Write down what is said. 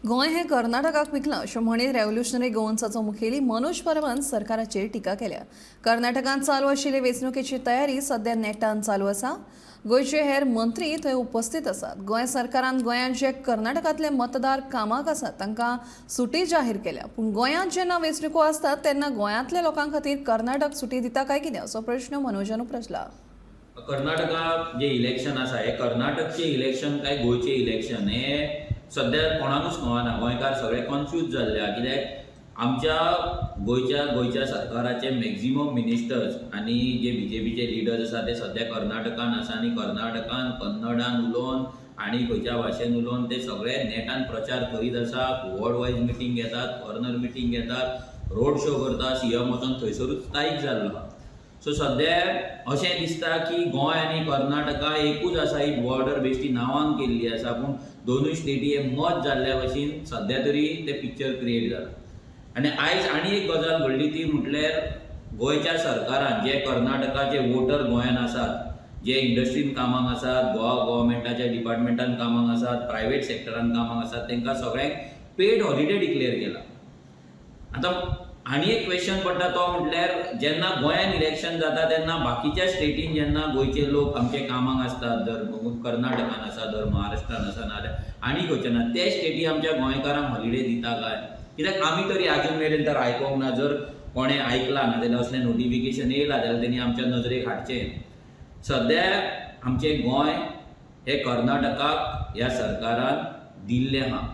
गोंय हें कर्नाटकाक विकलां अशें म्हणीत रेव्होल्युशनरी गोवन्साचो मुखेली मनोज परबान सरकाराचेर टिका केल्या. कर्नाटकांत चालू आशिल्ले वेंचणुकेची तयारी सध्या नेटान चालू आसा. गोंयचे हेर मंत्री थंय उपस्थित आसात. गोंय सरकारान गोंयांत जे कर्नाटकांतले मतदार कामाक आसात तांकां सुटी जाहीर केल्या, पूण गोंयांत जेन्ना वेंचणुको आसतात तेन्ना गोंयांतल्या लोकां खातीर कर्नाटक सुटी दिता काय कितें असो प्रश्न मनोजान उप्रासला. कर्नाटका जे इलेक्शन आसा, हे कर्नाटकचे इलेक्शन काय गोंयचे इलेक्शन हे सद्या कोणाकूच कळना. गोंयकार सगळे कन्फ्यूज जाल्ले आहा, कित्याक आमच्या गोंयच्या सरकाराचे मॅक्झिमम मिनिस्टर्स आनी जे बीजेपीचे लिडर्स आसा ते सद्या कर्नाटकान आसा आनी कर्नाटकान कन्नडान उलोवन आनी खंयच्या भाशेन उलोवन ते सगळे नेटान प्रचार करीत आसा. वॉर्ड वायज मिटींग घेतात, कॉर्नर मिटींग घेतात, रोड शो करता. सीएम वचोन थंयसरूच स्थायीक जाल्लो आहा. सो सद्या अशें दिसता की गोंय आनी कर्नाटका एकूच आसा. ही बॉर्डर बेश्टी नांवान केल्ली आसा, पूण दोनूय स्टेटी हे मर्ज जाल्ल्या भशेन सद्या तरी तें पिक्चर क्रिएट जाला. आनी आयज आनी एक गजाल घडली ती म्हटल्यार गोंयच्या सरकारान जे कर्नाटकाचे वोटर गोंयान आसात, जे इंडस्ट्रीन कामाक आसात, गोवा गव्हर्मेंटाच्या डिपार्टमेंटान कामाक आसात, प्रायवेट सेक्टरान कामाक आसात, तांकां सगळ्यांक पेड हॉलिडे डिक्लेअर केला. आतां आनी एक क्वेश्चन पडटा तो म्हटल्यार जेन्ना गोंयान इलेक्शन जाता तेन्ना बाकीच्या स्टेटीन जेन्ना गोंयचे लोक आमचे कामाक आसतात, जर कर्नाटकान आसा, जर महाराष्ट्रान आसा, नाजाल्यार आनी खंयचे ना, ते स्टेटी आमच्या गोंयकारांक हॉलिडे दिता काय? कित्याक आमी तरी आजून मेरेन तर आयकोंक ना. जर कोणें आयकलां नाजाल्यार असलें नोटिफिकेशन येयलां जाल्यार तेणी आमच्या नजरेक हाडचें. सद्या आमचें गोंय हें कर्नाटकाक ह्या सरकारान दिल्लें आहा.